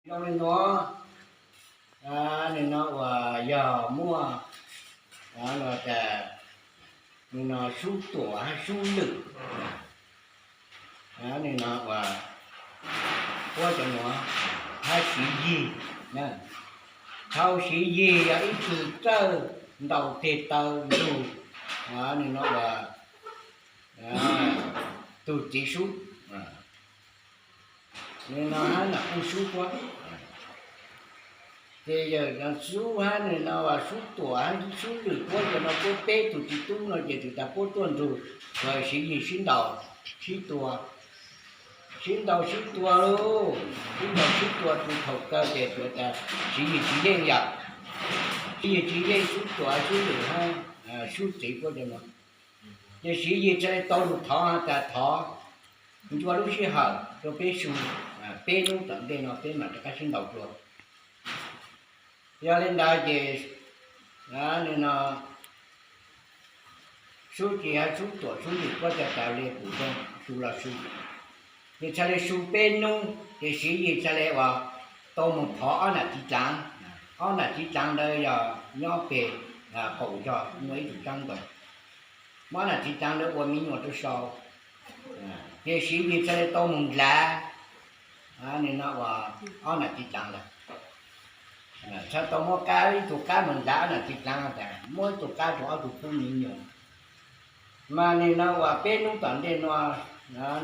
Nyob li no, nim no uas yog muaj, no tas, nim no sub tuam hab sub lwm, nim no uas puab cov nuav hab Siv Yig. Thaus Siv Yig yog ib tug txawj ntaus teg taw nrug, nim no uas tug txiv sub, nim no hab nam puj sub puab. Ces yawm sub hab nim no uas sub tuam hab sub lwm puab cov no puab peb tug txiv tub no ces txawm tas puab tuaj nrug Siv Yig sib ntaus sib tua, sib ntaus sib tua lauj, sib ntaus sib tua txug thaum kawg ces txawm tas Siv Yig tsis yeej yawm, Siv Yig tsis yeej sub tuam sub lwm hab sub txiv puab cov no. Ces Siv Yig txhad le tau lug thov has tas thov ncua lub sij hawm rua peb su, peb hnub tom ntej no peb mam rov qab sib ntaus dlua. Yog li ntawd ces nim no sub txiv hab sub tuam sub lwm puab txhad tas le pum rua su los su. Ces txhad le su peb hnub ces Siv Yig txhad le uas tau moog thov ob nam txiv dlaav. Ob nam txiv dlaav ntawd yog nyob peg qaum zog muaj ib tug tsaab nkaus, muab ob nam txiv dlaav ntawd ua me nyuam rua sau. Ces Siv Yig txhad le tau moog dlaav nim no uas ob nam txiv dlaav lawm. Txhad tau muab qab ib tug qab moog dlaav ob nam txiv dlaav tas muab ib tug qab rua ob tug pub me nyuam. Mas nim no uas peb hnub tom ntej no,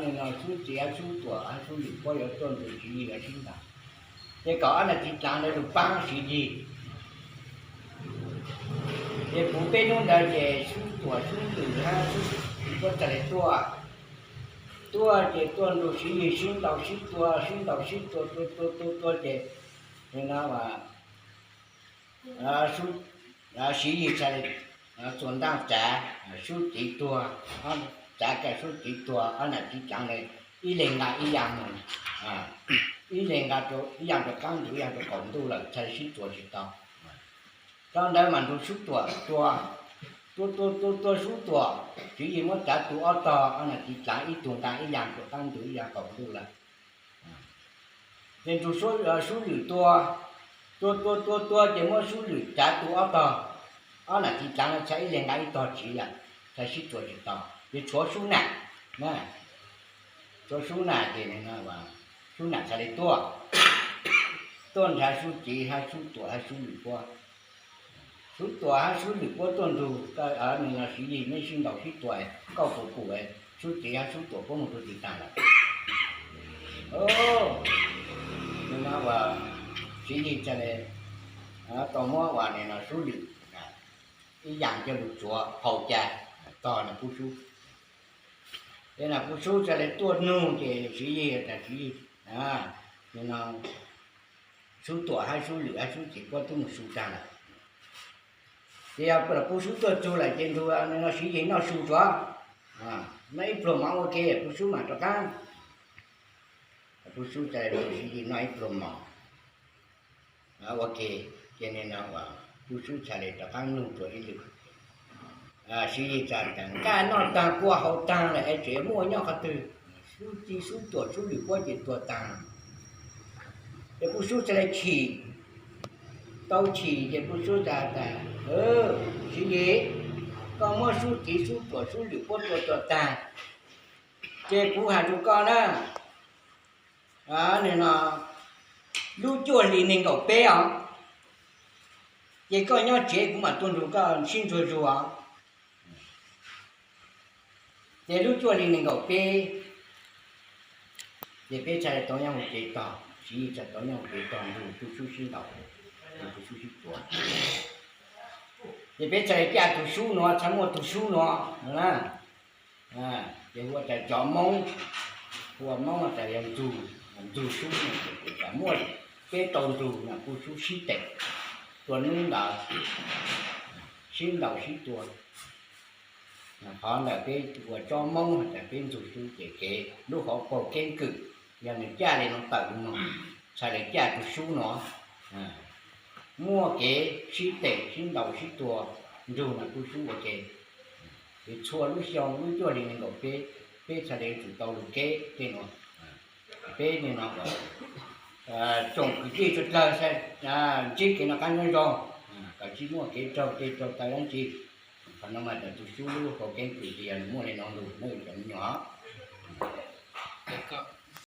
nim no sub txiv hab sub tuam hab sub lwm puab yuav tuaj nrug Siv Yig sib ntaus, ces kom ob nam txiv dlaav ntawd lug paab Siv Yig. Ces puv peb hnub ntawd ces sub tuam sub lwm hab sub txiv puab txhad le tuaj. Tuaj ces tuaj nrug Siv Yig sib ntaus sib tua, sib ntaus sib tua, tua tua tua tua ces nim no Siv Yig txhad le txuas ntaaj tsav sub txiv tuag, tsav kawg sub txiv tuag, ob nam txiv dlaav le ib leeg nqa ib yaam moog, ib leeg nqa ib yaam rua qaab ntuj ib yaam rua qaum ntuj lawm txhad le sib tua tsis tau. Thaum ntawd mas nrug sub tuam tua, tua tua tua tua sub tuam, Siv Yig muab tsav tu ob tog, ob nam txiv dlaav ib tug nqa ib yaam rua qaab ntuj ib yaam qaum ntuj lawm. Ces nrug sub lwm tua, tua tua tua tua ces muab sub lwm tsav tu ob tog, ob nam txiv dlaav txhad ib leeg nqa ib tog tsiv lawm, txhad sib tua tsis tau, ces tshuav sub nam, tshuav sub nam ces sub nam txhad le tuaj, tuaj nrhav sub txiv hab sub tuam hab sub lwm puab. Sub tuam hab sub lwm puab tuaj nrug, nim no Siv Yig mej sib ntaus sib tua, koj puas pum, sub txiv hab sub tuam puab moog rua twg taag lawm. Nim no uas Siv Yig txhad le tau muab uas nim no sub lwm ib yaam coj lug tsuav phau ca tog nam puj sub. Ces nam puj sub txhad le tuaj nug ces Siv Yig tas Siv Yig, nim no sub tuam hab sub lwm hab sub txiv puab twb moog su taag lawm. Ces yog nam puj sub tuaj txug lawm ces nrug nim no Siv Yig noj su tsuav, noj ib pluag mov ua ke puj sub mam rov qaab. Puj sub txhad le Siv Yig noj ib pluag mov ua ke, ces nim no uas puj sub txhad le rov qaab nug tsuav ib lwm. Siv Yig txhad tas nqaj noj taag kua haus taag lawm es tseem muaj nyob qhov twg? Sub txiv sub tuam sub lwm puab ces tuag taag. Ces puj sub txhad le chim, tau chim ces puj sub txhad tas, Siv Yig, koj muab sub txiv sub tuam sub lwm puab tua tuag taag, ces kuv has rua koj na, nim no lub cuaj hli neeg nkaum peb os, ces koj nyob tsev kuv mam tuaj nrug koj sib ntsuag zug os. Ces lub cuaj hli neeg nkaum peb, ces peb txhad le tau nyob hauv kev tog, Siv Yig txhad tau nyob hauv kev tog nrug puj sub sib ntaus, nrug puj sub sib tua. Ces peb txhad le caj tug sub nuav, txhad muaj tug sub nuav na. Ces hu ua tas cov Moob, hu ua Moob tas yog ntxug, ntxug sub, tas muaj peb tau nrug nam puj sub sib teem, tua nub ntawd sib ntaus sib tua. Qhov ntawd peb hu ua tsob Moob has tas peb ntxug sub ces kev lub hauv paug keeb kwm, yog nws caj le nuav tawm lug no, txhad le caj tug sub nuav, muaj kev sib teem sib ntaus sib tua nrug nam puj sub ua ke. Ces txhua lub xyoo lub cuaj hli nees nkaum peb, peb txhad le tsum tau lug keb tej nuav. Peb nim no Tsoom kwv tij sawv dlawg, ntsib kev noj qab nyob zoo, kom tsis muaj kev raug tes raug taw dab tsi. Qhov no mas tus xub lub hauv keeb kwm tias muaj li no lus na.